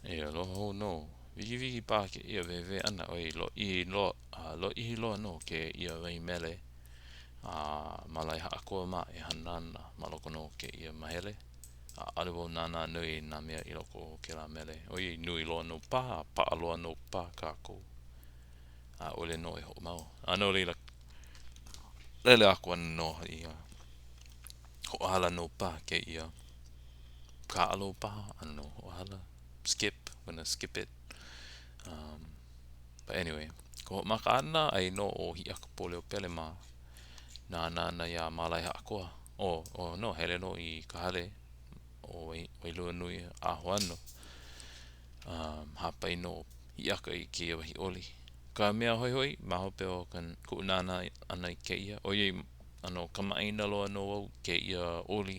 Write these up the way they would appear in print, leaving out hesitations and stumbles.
E aloha hou nō. Wikiwiki paha kēia wehewehe ʻana ʻoiai lōʻihi loa, a lōʻihi loa nō kēia wahi mele a Malaehaʻakoa mā e hana ana ma loko nō o kēia mahele. ʻAʻole wau nānā nui i nā mea i loko o kēlā mele ʻoiai nui loa nō paha a paʻa loa nō paha kākou. ʻAʻole nō e hoʻomau. A no laila, lele aku ana nō hoʻi a hoʻohala nō paha kēia kāʻalo paha, I don't know, hoʻohala, skip, gonna skip it. Um, but anyway, ka hoʻomaka ʻana, aia nō ʻo Hiʻiakapualeopele mā nānā ana iā Mālaehaʻakoa. Oh, oh no, hele nō i ka hale o Wailuanuiʻāhoano. Um, hāpai nō Hiʻiaka i kēia wahi ʻoli. Ka mea hoihoi, ma hope o ka, kuʻu nānā ʻana i kēia, ʻoiai ʻano kamaʻāina loa nō wau i kēia ʻoli.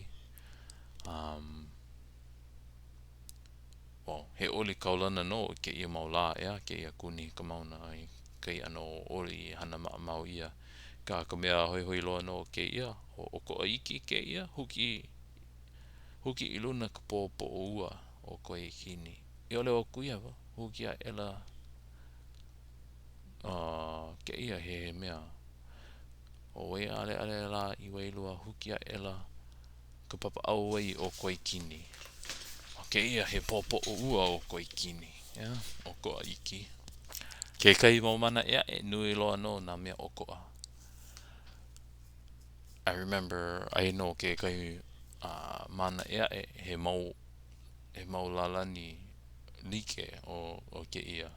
Um, well, he ʻoli kaulana nō i kēia mau lā, ʻeā, kēia Kūnihi Ka Mauna i kēia ʻano ʻoli i hana maʻamau ʻia. Akā ka mea hoihoi loa nō o kēia, ʻokoʻa iki kēia, huki, huki i luna ka pōpoʻo ua o Kawaikini. I ʻole ʻo Kuihewa, huki aʻela uh, kēia he mea ʻo Waiʻaleʻale lā i Wailua, huki aʻela ka papa ʻauwai o Kawaikini. ʻO kēia he pōpoʻo ua o Kawaikini, ʻeā, ʻokoʻa iki. Kekahi mau mana ʻē aʻe, nui loa nō nā mea ʻokoʻa. I remember, aia nō kekahi uh, mana ʻē aʻe, he mau, he mau lālani like o, o kēia.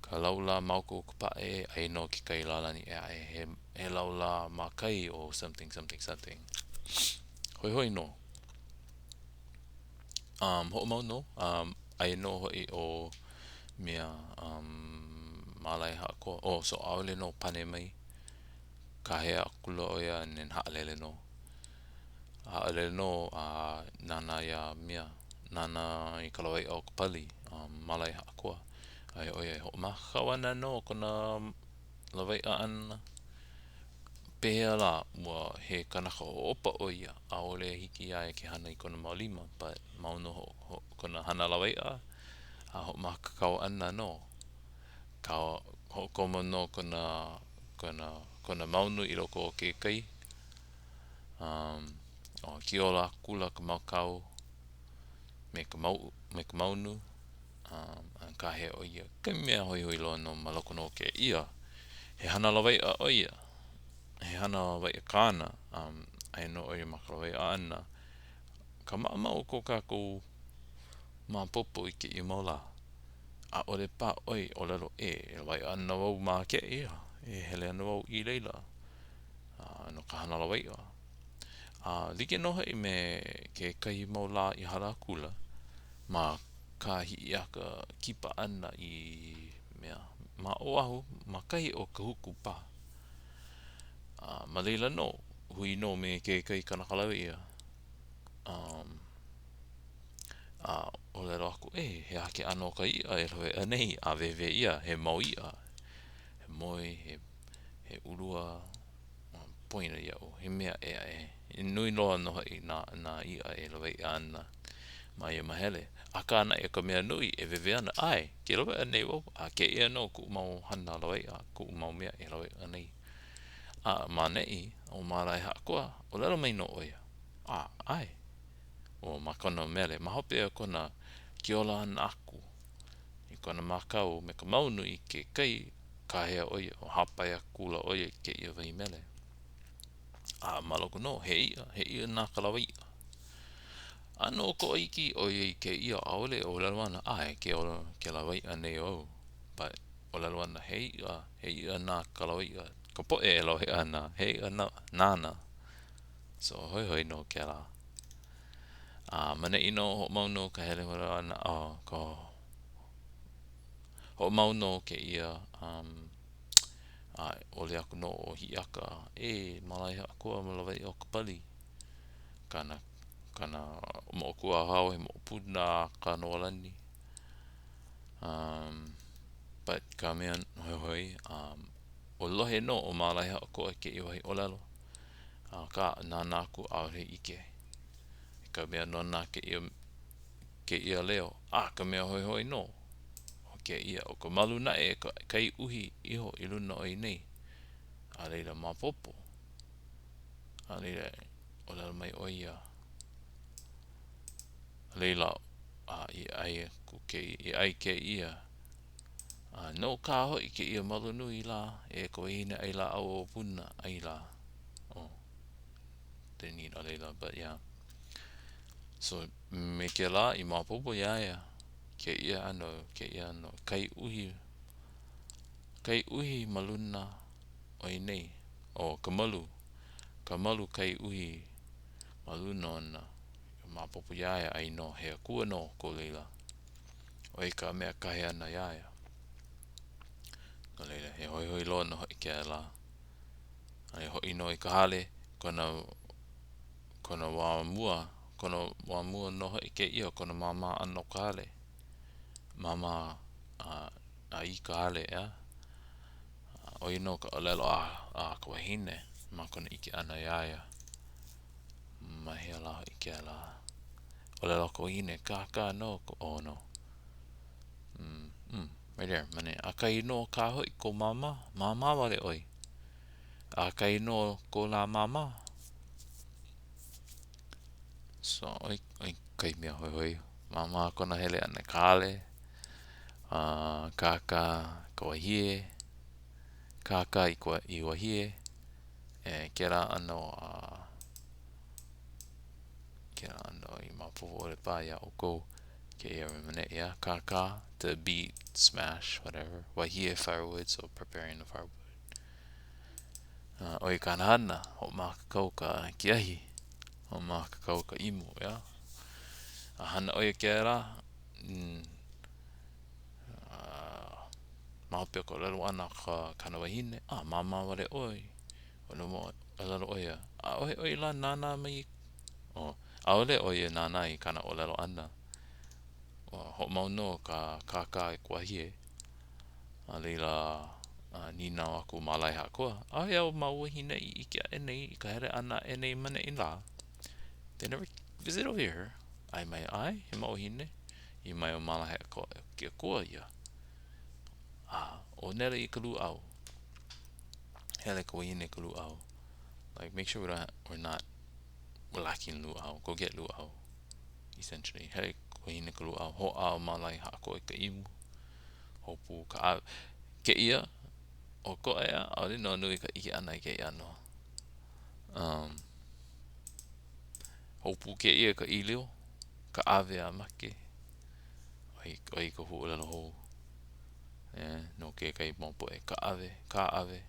Ka laulā ma uka o ka paʻē, aia nō kekahi lālani ʻē aʻe, he, he laulā ma kai o something, something, something. Hoihoi nō. Um, hoʻomau nō, um, aia nō hoʻi ʻo mea, um, Mālaehaʻakoa, oh, so ʻaʻole nō pane mai. Kāhea akula ʻo ia and then haʻalele nō. Haʻalele nō a nānā iā mea, nānā i ka lawaiʻa o ka pali, um, Mālaehaʻakoa. Aia ʻo ia e hoʻomākaukau ana nō kona lawaiʻa ʻana. Pehea lā, ua he kanaka ʻoʻopa ʻo ia, ʻaʻole hiki iā ia ke hana i kona mau lima, but mau nō kona hana lawaiʻa a hoʻomākaukau ana nō. Ka hoʻokomo nō kona, kona, kona maunu i loko o ke kai. Um, o kiola akula ka makau me ka mau, me ka maunu. Um, a kāhea ʻo ia, ka mea hoihoi loa nō ma loko nō o kēia. He hana lawaiʻa ʻo ia. He hana lawaiʻa kāna. Um, aia nō ʻo ia ma ka lawaiʻa ʻana. Ka maʻamau o ko kākou maopopo i kēia mau lā. ʻAʻole paha ʻoe ʻōlelo ʻē, e lawaiʻa ana wau ma kēia, e hele ana wau i laila uh, no ka hana lawaiʻa. A like nō hoʻi me kekahi mau lā i hala akula ma kā Hiʻiaka kipa ʻana i mea ma Oʻahu, ma kahi o Kahuku paha. A ma laila nō, hui nō me kekahi kanaka lawaiʻa. Um, a ʻōlelo aku, E, he aha ke ʻano o ka iʻa e lawaiʻa nei? A wehewehe ʻia, he mau iʻa, he moi, he, he ulua, poina iaʻu, he mea ʻē aʻe. He nui loa nō hoʻi nā, nā iʻa e lawaiʻa ana ma ia mahele. Akā naʻe ka mea nui e wehewehe ana, ʻae, ke lawaiʻa nei wau, a kēia nō kuʻu mau hana lawaiʻa, kuʻu mau mea e lawaiʻa nei. A ma ʻaneʻi, ʻo Mālaehaʻakoa, ʻōlelo mai nō ʻo ia, A, ʻae. ʻO ma kona mele, ma hope o kona kiola ʻana aku i kona makau me ka maunu i ke kai, kāhea ʻo ia, hāpai akula ʻo ia i kēia wahi mele. A ma loko nō, he iʻa, he iʻa na ka lawaiʻa. ʻAno ʻokoʻa iki ʻoiai kēia ʻaʻole e ʻōlelo ana, ʻae, ke, ke lawaiʻa nei au, but ʻōlelo ana, he iʻa, he iʻa na ka lawaiʻa, ka poʻe e lawaiʻa ana, he iʻa na, nāna. So, hoihoi nō kēlā. A ma ʻaneʻi nō, hoʻomau nō ka hele holo ʻana, oh, ka hoʻomau nō kēia um, a ʻoli aku nō ʻo Hiʻiaka, e Malaehaʻakoa ma lawaiʻa o ka pali. Kāna, kāna moʻokūʻauhau, he moʻopuna a Kanoelani. Um, but ka mea hoihoi, um, ua lohe nō ʻo Malaehaʻakoa i kēia wahi ʻōlelo. Akā, nānā aku ʻaʻohe ʻike. I ka mea nona kēia. Kēia leo, a ka mea hoihoi nō o kēia, ʻo ka malu naʻe kai uhi iho i luna o nei. A laila maopopo. A laila, ʻōlelo mai ʻo ia. A laila, a i ʻai aku kēia, i ʻai kēia. A no kā hoʻi kēia malu nui lā, e ka wahine ʻai lāʻau o Puna, ʻai lā. Oh, didn't eat a laila, but yeah. So, me kēlā i maopopo iā ia kēia ʻano, kēia ʻano kai uhi, kai uhi ma luna o i nei, ʻo ka malu, ka malu kai uhi ma luna ona, maopopo iā ia ʻai nō, he akua nō ko laila. ʻO ia ka mea kahe ana iā ia. No laila, he hoihoi loa nō hoʻi kēlā. A e hoʻi nō i ka hale, kona kona wā mua, kona wā mua nō hoʻi kēia, kona māmā ʻana o ka hale. Māmā a, a i ka hale, ʻeā? ʻO ia nō ka ʻōlelo a, a ka wahine ma kona ʻike ʻana iā ia. Ma hea lā hoʻi kēlā? ʻŌlelo ka wahine, kākā nō ko, oh no. Mm, mm, right here, mane, ʻAkahi nō kā hoʻi ko māmā, māmā wale ʻoe. ʻAkahi nō ko lā māmā. So, ʻoi, ʻoi kai mea hoihoi. Māmā kona hele ʻana i ka hale, a kākā ka wahie, kākā i ka i wahie, e kēlā ʻano a kēlā ʻano i maopopo ʻole paha iā ʻoukou kēia manaʻo ʻeā, kākā, to beat, smash, whatever, wahie firewood, so preparing the firewood. ʻO ia kāna hana, hoʻomākaukau ka ke ahi, hoʻomākaukau ka imu, ʻeā. A hana ʻo ia kēlā, mm, ma hope o ka ʻōlelo ʻana a ka kāna wahine, a māmā wale ʻoe, ʻōlelo ʻo ia, ʻaʻohe ʻoe lā nānā mai, oh, ʻaʻole ʻo ia nānā i kāna ʻōlelo ʻana. Ua hoʻomau nō ka kākā i ka wahie. A laila, nīnau aku ʻo Mālaehakoa, ʻAʻohe au mau wāhine i ʻike aʻe nei i ka hele ʻana aʻe nei maneʻi lā. They never visit over here. ʻAe mai, ʻae, he mau wāhine. ʻĪ mai ʻo Mālaehakoa, ke akua ia. A, ʻo nele i ka lūʻau. Hele ka wahine i ka lūʻau. Like, make sure we don't, we're not lacking lūʻau. Go get lūʻau, essentially. Hele ka wahine i ka lūʻau. Hoʻā ʻo Mālaehakoa i ka imu. Hopu ka ʻawe. Kēia, ʻokoʻa ʻeā, ʻaʻole nō nui ka ʻike ʻana i kēia ʻano. Um, hopu kēia ka ʻīlio, ka ʻawe a make. ʻO ʻo ia ka huaʻōlelo hou. Yeah, no kekahi mau poʻe, ka ʻawe, ka ʻawe,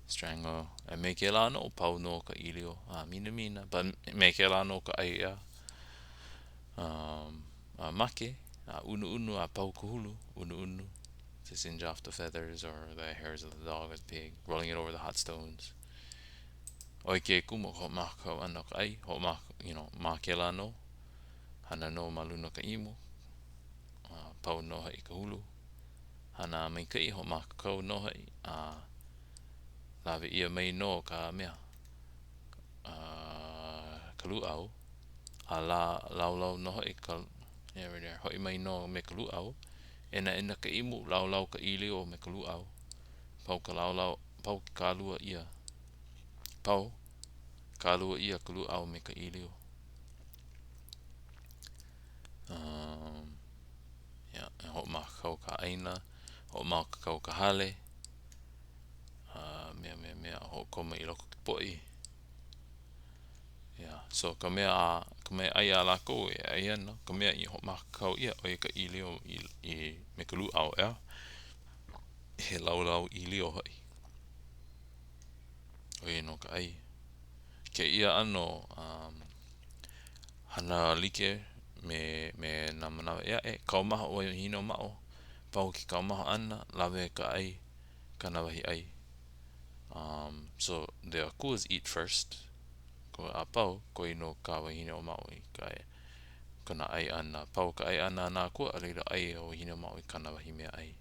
strangle. A me kēlā nō, pau nō ka ʻīlio. A minamina, but me kēlā nō ka ʻai ʻeā. Um, a make, a unuunu a pau ka hulu, unuunu, to singe off the feathers or the hairs of the dog or the pig, rolling it over the hot stones. ʻO ia ke kumu o ka hoʻomākaukau ʻana o ka ʻai, hoʻomā, you know, ma kēlā nō, hana nō ma luna o ka imu, a pau nō hoʻi ka hulu. Hana maikaʻi, hoʻomākaukau nō hoʻi, a lawe ʻia mai nō ka mea, a ka lūʻau, A la, laulau nō hoʻi ka, yeah, right there, hoʻi mai nō me ka lūʻau. ʻEnaʻena ka imu, laulau ka ʻīlio me ka lūʻau. Pau ka laulau, pau ke kālua ʻia. Pau, kālua ʻia ka lūʻau me ka ʻīlio. Um, yeah, e hoʻomākaukau ka ʻāina, hoʻomākaukau ka hale, a mea, mea, mea, hoʻokomo i loko ke poʻi. Yeah, so ka mea a, ka mea ʻai a lākou e ʻai ana, ka mea i hoʻomākaukau ʻia, ʻo ia ka ʻīlio i, i, me ka lūʻau, ʻeā? He laulau ʻīlio hoʻi. ʻO ia nō ka ʻai. Kēia ʻano um, hana like me, me nā manawa ʻē aʻe, kaumaha ʻo Wahinīmaumaʻo, pau ke kaumaha ʻana, lawe ka ʻai, kāna wahi ʻai. Um, so the akuas eat first. Ko a pau, koe nō ka wahine ʻōmaʻo i ka kona ʻai ʻana. Pau ka ʻai ʻana a nā akua, a laila ʻai ʻo Wahineʻōmaʻo i kāna wahi mea ʻai.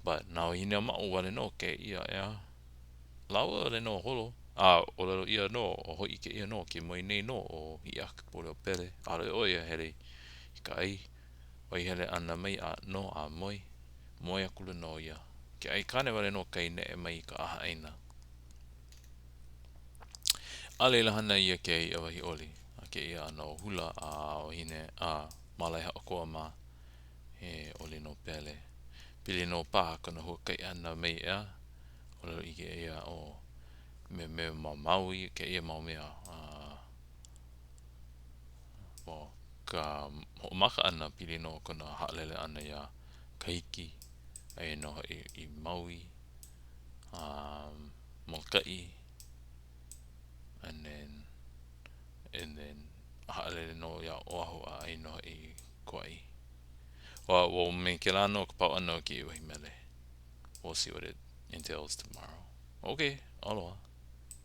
But nā wāhine ʻōmaʻo wale nō kēia, ʻeā. Lāua wale nō holo, a ʻōlelo ʻia nō, o hōʻike ʻia nō, ke moe nei nō ʻo Hiʻiakaikapoliopele. ʻAʻole ʻo ia hele i i ka ʻai. Waihele ʻana mai a nō a moe. Moe akula nō ia. Ke aikāne wale nō kai neʻe mai i ka ʻahaʻaina. A laila hana ʻia kēia wahi oli a kēia ʻano hula a wahine a Malaehaʻakoa mā he oli no Pele. Pili nō paha kona huakaʻi ʻana mai ʻeā, ʻōlelo ʻike ʻia ʻo me me ma Maui kēia mau mea a ʻo ka hoʻomaka ʻana pili nō kona haʻalele ʻana iā Kahiki, aia nō hoʻi i Maui a Molokaʻi and then and then haʻalele nō iā Oʻahu a aia nō hoʻi i Kauaʻi. Well, well, me kēlā nō ka pau ʻana o kēia wahi mele. We'll see what it entails tomorrow. Okay, aloha.